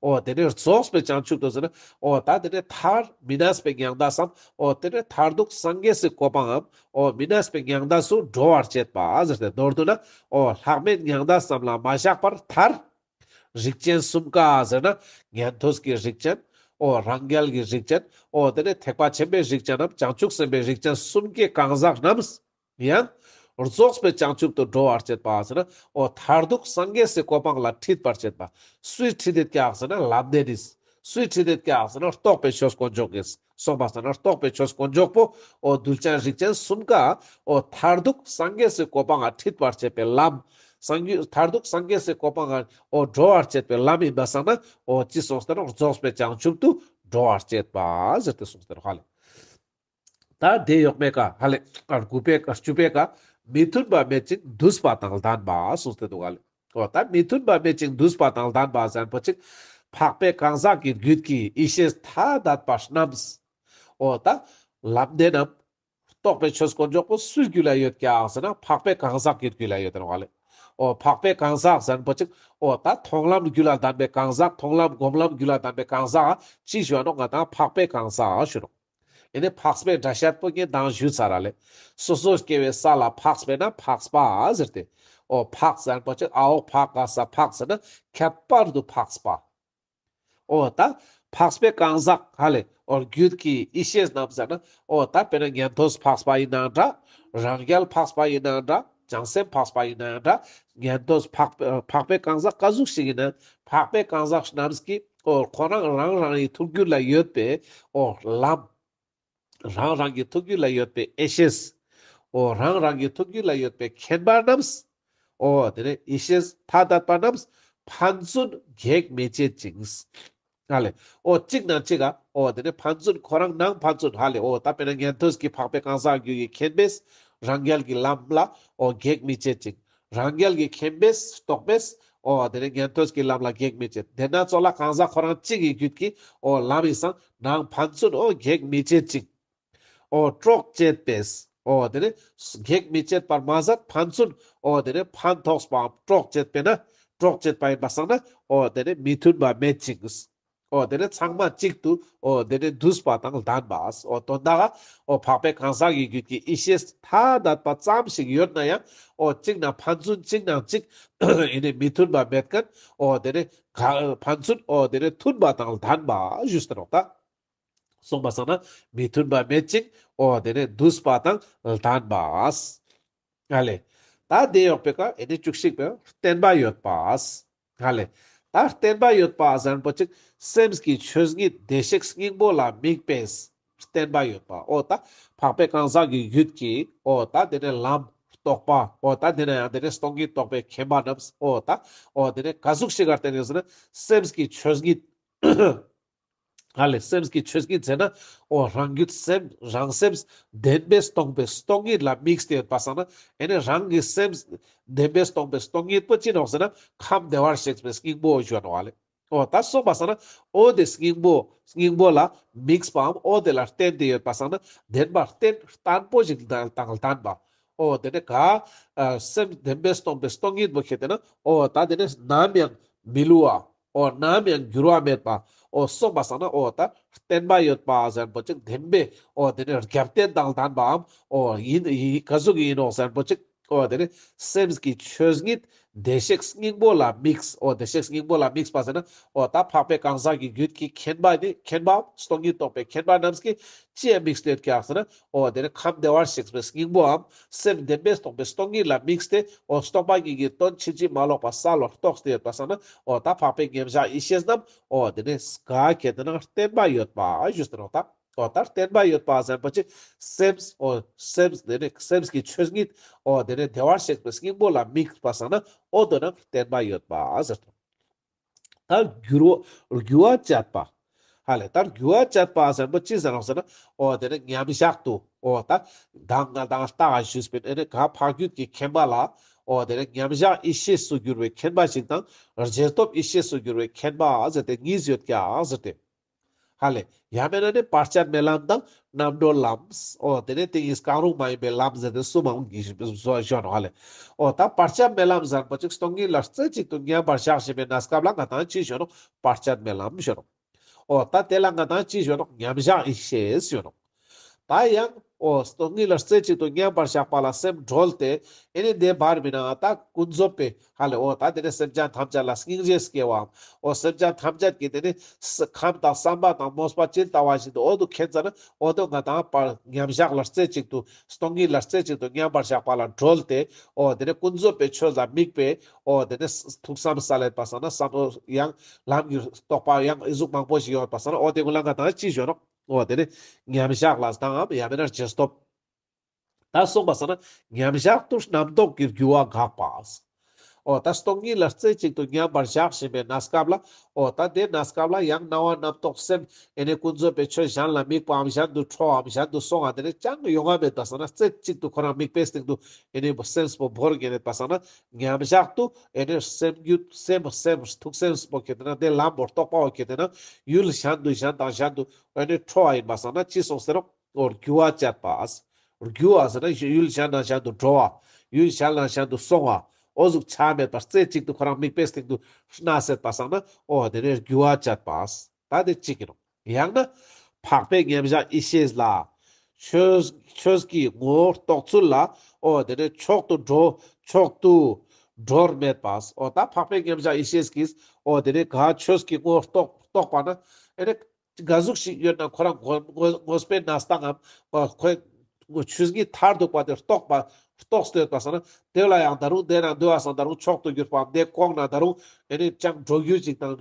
འོ་དེ་ནས་རྫོགས་པའི་བྱང་ཆུབ་ཏུ་ཟེར་ན། འོ་ད་དེ་ནས་མཐར་མི་གནས་པའི་མྱང་འདས་སམ། འོ་དེ་ནས་མཐར་ཐུག་སངས་རྒྱས་སི་གོ་འཕང་ངམ། འོ་མི་གནས་པའི་མྱང་འདས་སུ་འགྲོ་བར་བྱེད་པ་ཟེར་ཏེ་མདོར་བསྡུ་ན། འོ་ལྷག་མེད་མྱང་འདས་ཙམ་ལ་མ་བཞག་པར་མཐར། རིགས་ཅན་གསུམ་ཀ་ཟེར་ན། ཉན་ཐོས་ཀྱི་རིགས་ཅན། འོ་རང་རྒྱལ་གྱི་རིགས་ཅན། འོ་དེ་ནས་ཐེག་པ་ཆེན་པོའི་རིགས་ཅན་ནམ། བྱང་ཆུབ་སེམས་དཔའི་རིགས་ཅན་གསུམ་ཀའི་གང་ཟག་རྣམས། ཡང་། རྫོགས་པའི་བྱང་ཆུབ་ཏུ་འགྲོ་བར་བྱེད་པ་ཟེར་ན། འོ་མཐར་ཐུག་སངས་རྒྱས་སི་གོ་འཕང་ལ་ཁྲིད་པར་བྱེད་པ། སུས་ཁྲིད་དེ་ཀྱག་ཟེར་ན་ལམ་བདེན་ནི། སུས་ཁྲིད་དེ་ཀྱག་ཟེར་ན་རྟོགས་པའི་ཆོས་དཀོན་མཆོག་གིས། སོང་པ་སང་ན་རྟོགས་པའི་ཆོས་དཀོན་མཆོག་པོ། འོ་གདུལ་ཅན་རིགས་ཅན་གསུམ་ཀ། འོ་མཐར་ཐུག་སངས་རྒྱས་སི་གོ་འཕང་ང་ཁྲིད་པར་བྱེད་པའི་ལམ། སངས་རྒྱས་མཐར་ཐུག་སངས་རྒྱས་སི་གོ་འཕང་ང་འོ་འགྲོ་བར་བྱེད་པའི་ལམ་ཡིན་པ་སང་ན། འོ་ཅི་གསུངས་ཏེ་ནོག་རྫོགས་པའི་བྱང་ཆུབ་ཏུ་འགྲོ་བར་བྱེད་པ་ཟེར་ཏེ་གསུངས་ཏེ་ནོག་ཧ་ལེ། ད་དེ་ཡོག་མའི་ཀ་ཧ་ལེ། དགུ་པའི་ཀ་བཅུ་པའི་ཀ་མི་མཐུན་པ་མེད་ཅིང་འདུས་པ་དང་ལྡན་པ་གསུངས་ཏེ་འདུག་ཧ་ལེ། འོ་ད་མི་མཐུན་པ་མེད་ཅིང་འདུས་པ་དང་ལྡན་པ་ཟེར་པོ་ཅིག་འཕགས་པའི་གང་ཟག་གི་རྒྱུད་ཀྱི་ཡེ་ཤེས་ཐ་དད་པ་རྣམས། འོ་ད་ལམ་བདེན་ནམ། རྟོགས་པའི་ཆོས་དཀོན་མཆོག་པོ་སུའི་རྒྱུད་ལ་ཡོད་ཀྱག་ཟེར་ན་འཕགས་པའི་གང་ཟག་གི་རྒྱུད་ལ་ཡོད་དེ་ནོག་ལེ། འོ་འཕགས་པའི་གང་ཟག་ཟེར་པོ་ཅིག་འོ་ད་མཐོང་ལམ་རྒྱུད་ལ་ལྡན་པའི་གང་ཟག་མཐོང་ལམ་སྒོམ་ལམ་རྒྱུད་ལ་ལྡན་པའི་གང་ཟག་ཅི་ཞུ་ནོག་ང་དང་འཕགས་པའི་གང་ཟག་ཞུ་ནོག་ཨེ་ནི་འཕགས་པའི་སྒྲ་བཤད་པོ་ངས་མདང་ཞུས་ཚར་ར་ལེ། སོ་སོ་སྐྱེ་བོའི་ས་ལ་འཕགས་པས་ན་འཕགས་པ་ཟེར་ཏེ། འོ་འཕགས་ཟེར་པོ་ཅིག་ཨ་འོག་འཕགས་ག་ས་འཕགས་ཟེར་ན་ཁྱད་པར་དུ་འཕགས་པ། འོ་ད་འཕགས་པའི་གང་ཟག་ཧ་ལེ། འོ་རྒྱུད་ཀྱི་ཡེ་ཤེས་རྣམས་ཟེར་ན། འོ་ད་དཔེར་ན་ཉན་ཐོས་འཕགས་པ་ཡིན་ནའང་འདྲ། རང་རྒྱལ་འཕགས་པ་ཡིན་ནའང་འདྲ། བྱང་སེམས་འཕགས་པ་ཡིན་ནའང་འདྲ། ཉན་ཐོས་འཕགས་འཕགས་པའི་གང་ཟག་ག་ཟུག་ཞིག་ཡིན་ན། འཕགས་པའི་གང་ཟག་རྣམས་ཀྱིས་འོ་ཁོ་རང་རང་རང་གི་ཐུགས་རྒྱུད་ལ་ཡོད་པའི་འོ་ལམ། རང་རང་གི་ཐུགས་རྒྱུད་ལ་ཡོད་པའི་ཡེ་ཤེས། འོ་རང་རང་གི་ཐུགས་རྒྱུད་ལ་ཡོད་པའི་མཁྱེན་པ་རྣམས། འོ་དེ་ནས་ཡེ་ཤེས་ཐ་དད་པ་རྣམས་ཕན་ཚུན་གེགས་མི་བྱེད་ཅིང་། ཧ་ལེ། འོ་གཅིག་ནང་གཅིག་ག་འོ་དེ་ནས་ཕན་ཚུན་ཁོ་རང་ནང་ཕན་ཚུན་ཧ་ལེ། འོ་ད་དཔེར་ན་ཉན་ཐོས་ཀྱི་འཕགས་པའི་གང་ཟག་རྒྱུད་ཀྱི་མཁྱེན་པས་རང་རྒྱལ་གྱི་ལམ་ལ་འོ་གེགས་མི་བྱེད་ཅིང་། རང་རྒྱལ་གྱི་མཁྱེན་པས་རྟོགས་པས་འོ་དེ་ནས་ཉན་ཐོས་ཀྱི་ལམ་ལ་གེགས་མི་བྱེད། དེ་ན་ཙོགས་ལ་གང་ཟག་ཁོ་རང་གཅིག་གི་རྒྱུད་ཀྱི་འོ་ལམ་ཡིན་སང་ནང་ཕན་ཚུན་འོ་གེགས་མི་བྱེད་ཅིང་། འོ་གྲོགས་བྱེད་པས། འོ་དེ་ནས་གེགས་མི་བྱེད་པར་མ་ཟད་ཕན་ཚུན་འོ་དེ་ནས་ཕན་ཐོགས་པའམ་གྲོགས་བྱེད་པས་ན་གྲོགས་བྱེད་པ་ཡིན་པ་སང་ན་འོ་དེ་ནས་མི་མཐུན་པ་མེད་ཅིང་། འོ་དེ་ནས་ཚང་མ་གཅིག་ཏུ་འོ་དེ་ནས་འདུས་པ་དང་ལྡན་པ། འོ་དོན་དག་འོ་འཕགས་པའི་གང་ཟག་གི་རྒྱུད་ཀྱི་ཡེ་ཤེས་ཐ་དད་པ་ཙམ་ཞིག་ཡོད་ན་ཡང་འོ་གཅིག་ན་ཕན་ཚུན་གཅིག་ནང་གཅིག་ཡིན་ནས་མི་མཐུན་པ་མེད་མཁན། འོ་དེ་ནས་ག་ཕན་ཚུན་འོ་དེ་ནས་མཐུན་པ་དང་ལྡན་པ་ཞུས་ཏེ་ནོག་ད། གསུངས་པ་སང་ན་མི་མཐུན་པ་མེད་ཅིང་འོ་དེ་ནས་འདུས་པ་དང་ལྡན་པ། ཧ་ལེ། ད་དེ་ཡོག་པའི་ཀ་ཨེ་ནི་བཅུ་གཅིག་པའི་བརྟན་པ་ཡོད་པ། ཧ་ལེ། ད་བརྟན་པ་ཡོད་པ་ཟེར་པོ་ཅིག་སེམས་ཀྱི་ཆོས་ཉིད་བདེ་གཤེགས་སྙིང་པོ་ལ་དམིགས་པས་བརྟན་པ་ཡོད་པ། འོ་ད་འཕགས་པའི་གང་ཟག་གི་རྒྱུད་ཀྱི་འོ་ད་དེ་ནས་ལམ་རྟོགས་པ། འོ་ད་དེ་ནས་ཡང་དེ་ནས་སྟོང་ཉིད་རྟོགས་པའི་མཁྱེན་པ་རྣམས། འོ་ད་འོ་དེ་ནས་ག་ཟུག་ཞིག་ག་བརྟེན་ཡོད་ཟེར་ན་སེམས་ཀྱི་ཆོས་ཉིད། ཧ་ལེ། སེམས་ཀྱི་ཆོས་ཉིད་ཟེར་ན་འོ་རང་རྒྱུད་སེམས་རང་སེམས་བདེན་པས་སྟོང་པའི་སྟོང་ཉིད་ལ་དམིགས་ཏེ་ཡོད་པ་སང་ན་ཨེ་ནི་རང་གི་སེམས་བདེན་པས་སྟོང་པའི་སྟོང་ཉིད་པོ་ཅི་ནོག་ཟེར་ན་ཁམས་བདེ་བར་གཤེགས་པའི་སྙིང་པོ་ཞུ་ནོག་ཧ་ལེ། འོ་ད་གསུངས་པ་སང་ན་འོ་དེ་སྙིང་པོ་སྙིང་པོ་ལ་དམིགས་པའམ་འོ་དེ་ལ་བརྟེན་ཏེ་ཡོད་པ་སང་ན་བདེན་པ་བརྟན་བརྟན་པོ་ཞིག་དང་ལྡན་པ། འོ་དེ་ནས་ག་ཨ་སེམས་བདེན་པས་སྟོང་པའི་སྟོང་ཉིད་པོ་ཁྱེར་ཏེ་ན་འོ་ད་དེ་ནས་ནམ་ཡང་མི་བསླུ་བ། འོ་ནམ་ཡང་འགྱུར་བ་མེད་པ། འོ་གསུངས་པ་སང་ན་འོ་ད་བརྟན་པ་ཡོད་པ་ཟེར་པོ་ཅིག་བདེན་པའི་འོ་དེ་ནས་རྒྱབ་རྟེན་དང་ལྡན་པའམ་འོ་ཡིན་ཡིན་ག་ཟུག་ཡིན་ནོག་ཟེར་པོ་ཅིག་འོ་དེ་ནས་སེམས་ཀྱི་ཆོས་ཉིད་བདེ་གཤེགས་སྙིང་པོ་ལ་དམིགས། འོ་བདེ་གཤེགས་སྙིང་པོ་ལ་དམིགས་པ་ཟེར་ན་འོ་ད་འཕགས་པའི་གང་ཟག་གི་རྒྱུད་ཀྱི་མཁྱེན་པ་ནི་མཁྱེན་པའམ་སྟོང་ཉིད་རྟོགས་པའི་མཁྱེན་པ་རྣམས་ཀྱིས་ཅི་ཡང་དམིགས་ཏེ་ཡོད་ཀྱག་ཟེར་ན། འོ་དེ་ནས་ཁམས་བདེ་བར་གཤེགས་པའི་སྙིང་པོའམ་སེམས་བདེན་པས་སྟོང་པའི་སྟོང་ཉིད་ལ་དམིགས་ཏེ་འོ་སྟོང་པ་ཉིད་ཀྱི་དོན་ཕྱིན་ཅི་མ་ལོག་པ་གསལ་བར་རྟོགས་ཏེ་ཡོད་པ་སང་ན་འོ་ད་འཕགས་པའི་མཉམ་བཞག་ཡེ་ཤེས་རྣམས་འོ་དེ་ནས་ག་ཁྱེར་ཏེ་ན་བརྟན་པ་ཡོད་པ་ཞུས་ཏེ་ནོག་ད། འོ་ད་བརྟན་པ་ཡོད་པ་ཟེར་པོ་ཅིག་སེམས་འོ་སེམས་དེ་ནས་སེམས་ཀྱི་ཆོས་ཉིད་འོ་དེ་ནས་བདེ་བར་གཤེགས་པའི་སྙིང་པོ་ལ་དམིགས་པ་སང་ན་འོ་དོ་ན་བརྟན་པ་ཡོད་པ་ཟེར་ཏེ། ད་འགྱུར་བ་འགྱུར་བ་བཅད་པ། ཧ་ལེ། ད་འགྱུར་བ་བཅད་པ་ཟེར་པོ་ཅི་ཟེར་ནོག་ཟེར་ན། འོ་དེ་ནས་མཉམ་བཞག་ཏུ། འོ་ད་མདང་ང་དང་ལྟ་ག་ཞུས་པའི་ཨེ་ནི་ག་འཕགས་རྒྱུད་ཀྱི་མཁྱེན་པ་ལ། འོ་དེ་ནས་མཉམ་བཞག་ཡེ་ཤེས་སུ་གྱུར་པའི་མཁྱེན་པ་ཞིག་དང་། རྗེས་ཐོབ་ཡེ་ཤེས་སུ་གྱུར་པའི་མཁྱེན་པ་ཟེར་ཏེ་གཉིས་ཡོད་ཀྱག་ཟེར་ཏེ། ཧ་ལེ། ཡང་མེད་ན་ནི་བར་ཆད་མེད་ལམ་དང་རྣམ་གྲོལ་ལམ། འོ་དེ་ནས་དེ་གཉིས་གང་རུང་མ་ཡིན་པའི་ལམ་ཟེར་ཏེ་གསུམ་མང་གི་བཟོ་བཞག་ནོག་ཧ་ལེ། འོ་ད་བར་ཆད་མེད་ལམ་ཟེར་པོ་ཅིག་སྟོང་ཉིད་ལ་རྩེ་གཅིག་ཏུ་མཉམ་པར་བཞག་བཞིན་པའི་གནས་སྐབས་ལ་ང་དང་ཅི་ཞུ་ནོག་བར་ཆད་མེད་ལམ་ཞུ་ནོག་འོ་ད་དེ་ལ་ང་དང་ཅི་ཞུ་ནོག་མཉམ་བཞག་ཡེ་ཤེས་ཞུ་ནོག་ད་ཡང་འོ་སྟོང་ཉིད་ལ་རྩེ་གཅིག་ཏུ་མཉམ་པར་བཞག་པ་ལ་སེམས་གྲོལ་ཏེ་ཨེ་ནི་དེ་བར་མི་ན་ད་ཀུན་རྫོབ་པའི་ཧ་ལེ། འོ་ད་དེ་ནས་སེམས་ཅན་ཐམས་ཅད་ལ་སྙིང་རྗེ་སྐྱེ་བའམ། འོ་སེམས་ཅན་ཐམས་ཅད་ཀྱི་དེ་ནས་ཁམས་དང་བསམ་པ་དང་མོས་པ་ཇི་ལྟ་བ་བཞིན་དུ་འོ་དུ་མཁྱེན་ཙ་ན་འོ་དུ་ང་དང་མཉམ་བཞག་ལ་རྩེ་གཅིག་ཏུ་སྟོང་ཉིད་ལ་རྩེ་གཅིག་ཏུ་མཉམ་པར་བཞག་པ་ལ་གྲོལ་ཏེ། འོ་དེ་ནས་ཀུན་རྫོབ་པའི་ཆོས་ལ་དམིགས་པའི་འོ་དེ་ནས་ཐུགས་བསམ་སལ་ལེད་པ་སང་ན་བསམ་ཡང་ལམ་གྱི་རྟོགས་པ་ཡང་ཨི་ཟུག་མང་པོ་ཞིག་ཡོད་པ་སང་ན་འོ་དེ་ཀུན་ལ་ང་དང་ཅི་ཞུ་ནོག་འོ་དེ་ནས་མཉམ་བཞག་ལ་དང་ཡང་མེད་ན་རྗེས་ཐོབ། ད་གསུངས་པ་སང་ན་མཉམ་བཞག་ཏུ་རྣམ་རྟོག་གི་རྒྱུ་བ་འགགས་པ། འོ་ད་སྟོང་ཉིད་ལ་རྩེ་གཅིག་ཏུ་མཉམ་པར་བཞག་བཞིན་པའི་གནས་སྐབས་ལ། འོ་ད་དེ་གནས་སྐབས་ལ་ཡང་སྣང་བ་རྣམ་རྟོག་སེམས་ཨེ་ནི་ཀུན་རྫོབ་པའི་ཆོས་གཞན་ལ་དམིགས་པའམ་གཞན་དུ་ཁྲོའམ་གཞན་དུ་སོང་བ་དེ་ནི་ཅང་ཡོང་བ་མེད་པ་སང་ན་རྩེ་གཅིག་ཏུ་ཁོ་རང་དམིགས་པའི་སྟེང་དུ་ཨེ་ནི་སེམས་པོ་བོར་གྱིན་ཡོད་པ་སང་ན་མཉམ་བཞག་ཏུ་ཨེ་ནི་སེམས་རྒྱུད་སེམས་སེམས་ཐུགས་སེམས་པོ་ཁྱེར་ཏེ་ན་དེ་ལམ་པོ་རྟོགས་པ་བོ་ཁྱེར་ཏེ་ན་ཡུལ་གཞན་དུ་གཞན་དང་གཞན་དུ་ཨེ་ནི་ཁྲོ་བ་ཡིན་པ་སང་ན་ཅི་སོང་ཟེར་རོགས། འོ་རྒྱུ་བ་བཅད་པ། རྒྱུ་བ་ཟེར་ན་ཡུལ་གཞན་ནང་གཞན་དུ་འགྲོ་བ། ཡུལ་གཞན་ནང་གཞན་དུ་སོང་བ། འོ་ཟུག་ཆ་མེད་པར་རྩེ་གཅིག་ཏུ་ཁོ་རང་དམིགས་པའི་སྟེང་དུ་གནས་སད་པ་སང་ན་འོ་དེ་ནས་རྒྱུ་བ་བཅད་པ། ད་དེ་གཅིག་ཡིན་ནོག། ཡང་ན་འཕགས་པའི་མཉམ་གཞག་ཡེ་ཤེས་ལ། ཆོས་ཆོས་ཀྱི་ངོ་བོར་རྟོགས་ཚུལ་ལ། འོ་དེ་ནས་མཆོག་ཏུ་འགྲོ་མཆོག་ཏུ་འགྲོར་མེད་པ། འོ་ད་འཕགས་པའི་མཉམ་གཞག་ཡེ་ཤེས་ཀྱིས་འོ་དེ་ནས་ག་ཆོས་ཀྱི་ངོ་བོར་རྟོགས་རྟོགས་པ་ན་ཨེ་ནས་ག་ཟུག་ཞིག་ཡོད་ན་ཁོ་རང་ངོ་ངོ་ངོས་པོའི་གནས་སྟངས་ངམ་འོ་ཁོའི་ཆོས་ཉིད་མཐར་ཐུག་པ་དེ་རྟོགས་པ་རྟོགས་ཏེ་ཡོད་པ་སང་ན་དེ་ལ་ཡང་ད་རུང་དེ་ན་འདུག་པ་སང་ད་རུང་མཆོག་ཏུ་གྱུར་པའམ་དེ་གོང་ན་ད་རུང་ཨེ་ནས་ཅང་འགྲོ་རྒྱུ་ཞིག་དང་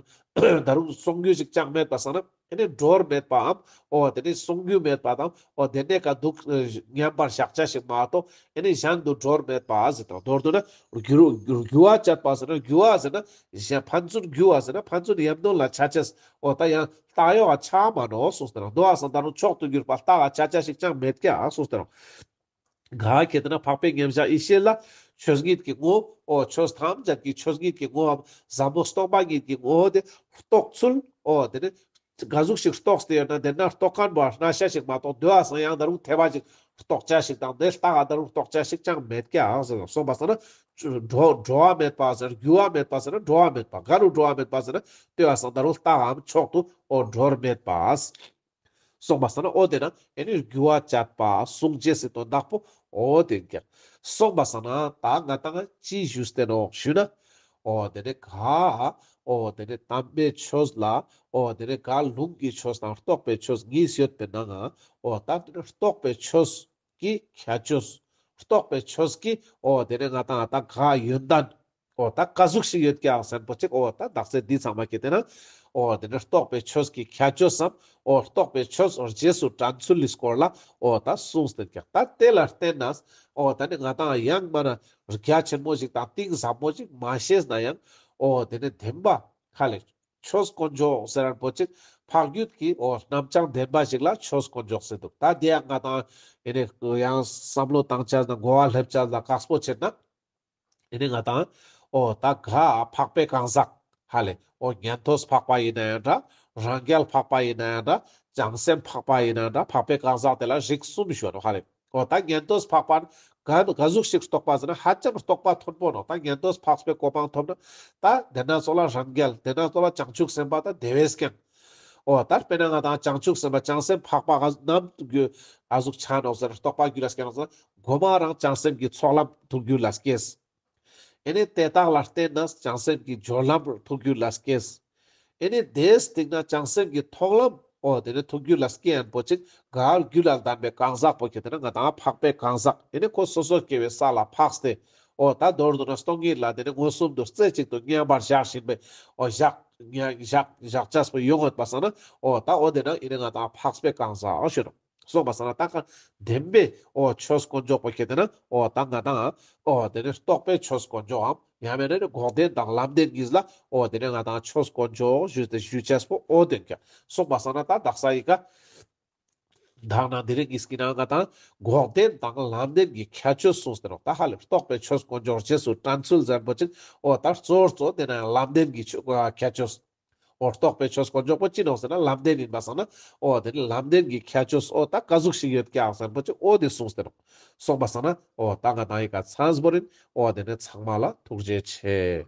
ད་རུང་སོང་རྒྱུ་ཞིག་ཅང་མེད་པ་སང་ན། ཨེ་ནས་འགྲོར་མེད་པའམ། འོ་དེ་ནས་སོང་རྒྱུ་མེད་པ་དང་། འོ་དེ་ནས་ཀ་འདུག་མཉམ་པར་བཞག་བྱ་ཞིག་མ་གཏོགས། ཨེ་ནས་གཞན་དུ་འགྲོར་མེད་པ་ཟེར་དང་མདོར་བསྡུ་ན། རྒྱུ་རྒྱུ་བ་བཅད་པ་ཟེར་ན་རྒྱུ་བ་ཟེར་ན། གཞན་ཕན་ཚུན་རྒྱུ་བ་ཟེར་ན་ཕན་ཚུན་ཡམ་དོན་ལ་ཆ་ཅེས། འོ་ད་ཡང་བཏགས་ཡོད་པ་ཆ་མ་ནོག་གསུངས་ཏེ་རང་། འདུག་པ་སང་ད་རུང་མཆོག་ཏུ་གྱུར་པ་བཏགས་པ་ཆ་ཅེས་ཞིག་ཅང་མེད་ཀྱག་གསུངས་ཏེ་རང་། ག་ཁེ་ཏེ་ན་འཕགས་པའི་མཉམ་གཞག་ཡེ་ཤེས་ལ་ཆོས་ཉིད་ཀྱི་ངོ་བོ། འོ་ཆོས་ཐམས་ཅད་ཀྱི་ཆོས་ཉིད་ཀྱི་ངོ་བོའམ་ཟབ་མོ་སྟོང་པ་ཉིད་ཀྱི་ངོ་བོ་དེ་རྟོགས་ཚུལ། འོ་དེ་ནི་ག་ཟུག་ཞིག་རྟོགས་ཏེ་ཡོད་ན་དེ་ན་རྟོགས་མཁན་པོ་གནས་ཤེས་ཤིག་མ་གཏོགས་འདུག་པ་སང་ཡང་ད་རུང་ཐེ་བ་ཞིག་རྟོགས་བྱ་ཞིག་དང་དེ་ལྟ་བ་ད་རུང་རྟོགས་བྱ་ཞིག་ཅང་མེད་ཀྱག་གསུངས་པ་སང་ན། འགྲོ་འགྲོ་བ་མེད་པ་ཟེར་རྒྱུ་བ་མེད་པ་ཟེར་ན་འགྲོ་བ་མེད་པ། ག་རུ་འགྲོ་བ་མེད་པ་ཟེར་ན་འདུག་པ་སང་ད་རུང་ལྟ་བའམ་མཆོག་ཏུ་འོ་འགྲོར་མེད་པ། གསུངས་པ་སང་ན་འོ་དེ་ན་ཨེ་ནི་རྒྱུ་བ་བཅད་པ་གསུངས་ཅེས་སི་དོན་དག་པོ་འོ་དེ་ཀྱག། གསུངས་པ་སང་ན་ད་ང་ཏང་ཅི་ཞུས་ཏེ་ནོག་ཞུ་ན། འོ་དེ་ནི་ག་འོ་དེ་ནི་དམ་པའི་ཆོས་ལ། འོ་དེ་ནི་ག་ལུང་གི་ཆོས་དང་རྟོགས་པའི་ཆོས་གཉིས་ཡོད་པའི་ནང་ང་། འོ་ད་དེ་ནི་རྟོགས་པའི་ཆོས་ཀྱི་ཁྱད་ཆོས། རྟོགས་པའི་ཆོས་ཀྱི་འོ་དེ་ནི་ང་ཏང་ད་ག་ཡོན་ཏན། འོ་ད་ག་ཟུག་ཞིག་ཡོད་ཀྱག་ཟེར་པོ་ཅིག། འོ་ད་དག་ས་འདི་ཚང་མ་ཁེ་ཏེ་ན། འོ་དེ་ནི་རྟོགས་པའི་ཆོས་ཀྱི་ཁྱད་ཆོས་སམ། འོ་རྟོགས་པའི་ཆོས་རྗེས་སུ་དྲན་ཚུལ་ལི་སྐོར་ལ་འོ་ད་གསུངས་ཏེ་ཀྱག། ད་དེ་ལ་བརྟེན་ནས་འོ་ད་ནི་ང་ཏང་ཡང་མ་ན་རྒྱ་ཆེན་མོ་ཞིག་དང་གཏིང་ཟབ་མོ་ཞིག་མ་ཤེས་ན་ཡང་། འོ་དེ་ནི་བདེན་པ་ཧ་ལེ་ཆོས་དཀོན་མཆོག་ཟེར་རན་པོ་ཅིག་འཕགས་རྒྱུད་ཀྱི་འོ་རྣམ་བྱང་བདེན་པ་ཞིག་ལ་ཆོས་དཀོན་མཆོག་ཟེར་འདུག། ད་དེ་ཡང་ང་ཏང་ཨེ་ནི་ཡང་བསམ་བློ་བཏང་ཆ་ན་གོ་བ་སླེབས་ཆ་ན་དཀགས་པོ་ཆེ་ན། ཨེ་ནི་ང་ཏང་འོ་ད་ག་འཕགས་པའི་གང་ཟག་ཧ་ལེ། འོ་ཉན་ཐོས་འཕགས་པ་ཡིན་ན་ཡང་འདྲ། རང་རྒྱལ་འཕགས་པ་ཡིན་ན་ཡང་འདྲ། བྱང་སེམས་འཕགས་པ་ཡིན་ན་ཡང་འདྲ། འཕགས་པའི་གང་ཟག་དེ་ལ་རིགས་གསུམ་ཞུ་ནོག་ཧ་ལེ། འོ་ད་ཉན་ཐོས་འཕགས་པ་ག་ག་ཟུག་ཞིག་རྟོགས་པ་ཟེར་ན་ཧ་ཅང་རྟོགས་པ་མཐོན་པོ་ནོག། ད་ཉན་ཐོས་འཕགས་པའི་གོ་འཕང་ཐོབ་ན་ད་དེ་ན་ཙོགས་ལ་རང་རྒྱལ། དེ་ན་ཙོགས་ལ་བྱང་ཆུབ་སེམས་དཔའ་ད་དེ་བས་ཀྱང་། འོ་ད་དཔེར་ན་ང་ཏང་བྱང་ཆུབ་སེམས་དཔའ་བྱང་སེམས་འཕགས་པ་ག་ནམ་ག་ཟུག་ཆ་ནོག་ཟེར་རྟོགས་པ་རྒྱུད་ལ་སྐྱེས་ནོག་ཟེར་ན་གོ་མ་རང་བྱང་སེམས་ཀྱི་ཚོགས་ལམ་ཐུགས་རྒྱུད་ལ་སྐྱེས། ཨེ་ནི་དེ་དག་ལ་བརྟེན་ནས་བྱང་སེམས་ཀྱི་སྦྱོར་ལམ་ཐུགས་རྒྱུད་ལ་སྐྱེས། ཨེ་ནི་དེའི་སྟེང་ན་བྱང་སེམས་ཀྱི་མཐོང་ལམ་འོ་དེ་ནི་ཐུགས་རྒྱུད་ལ་སྐྱེ་ཡན་པོ་ཅིག་ག་རྒྱུད་ལ་ལྡན་པའི་གང་ཟག་པོ་ཁེ་ཏེ་ན་ང་ཏང་འཕགས་པའི་གང་ཟག། ཨེ་ནི་ཁོ་སོ་སོ་སྐྱེ་བོའི་ས་ལ་འཕགས་ཏེ། འོ་ད་མདོར་བསྡུ་ན་སྟོང་ཉིད་ལ་དེ་ནི་མངོན་སུམ་དུ་རྩེ་གཅིག་ཏུ་མཉམ་པར་བཞག་བཞིན་པའི་འོ་བཞག་བཞག་བཞག་བཞག་ཅེས་པོ་ཡོང་ཡོད་པ་སང་ན། འོ་ད་འོ་དེ་ན་ཨེ་ནི་ང་ཏང་འཕགས་པའི་གང་ཟག་ཞུ་ནོག། གསུངས་པ་སང་ན་ད་ག་བདེན་པའི་འོ་ཆོས་དཀོན་མཆོག་པོ་ཁེ་ཏེ་ན་འོ་ད་ང་ཏང་འོ་དེ་ནི་རྟོགས་པའི་ཆོས་དཀོན་མཆོག་འམ་ཡང་མེད་ན་ནི་འགོག་བདེན་དང་ལམ་བདེན་གཉིས་ལ་འོ་དེ་ནི་ང་ཏང་ཆོས་དཀོན་མཆོག་ཞུས་ཏེ་ཞུ་ཅེས་པོ་འོ་དེ་ཀྱག། གསུངས་པ་སང་ན་ད་དག་ས་ཡི་ག་དག་ན་དེ་རིང་གི་སྐྱིད་ན་ང་ཏང་འགོག་བདེན་དང་ལམ་བདེན་གྱི་ཁྱད་ཆོས་གསུངས་ཏེ་ནོག། ད་ཧ་ལེ་རྟོགས་པའི་ཆོས་དཀོན་མཆོག་རྗེས་སུ་དྲན་ཚུལ་ཟེར་པོ་ཅིག་འོ་ད་གཙོ་བོ་གཙོ་བོ་དེ་ན་ཡང་ལམ་བདེན་གྱི་ཆོས་ཁྱད་ཆོས། འོ་རྟོགས་པའི་ཆོས་དཀོན་མཆོག་པོ་ཅི་ནོག་ཟེར་ན་ལམ་བདེན་ཡིན་པ་སང་ན། འོ་དེ་ནི་ལམ་བདེན་གྱི་ཁྱད་ཆོས་འོ་ད་ག་ཟུག་ཞིག་ཡོད་ཀྱག་ཟེར་པོ་ཅིག་འོ་དེ་གསུངས་ཏེ་ནོག། གསུངས་པ་སང་ན་འོ་ད་ང་ཏང་ཡི་ག་ཚང་པོ་ཡིན། འོ་དེ་ནི་ཚང་མ་ལ་ཐུགས་རྗེ་ཆེ།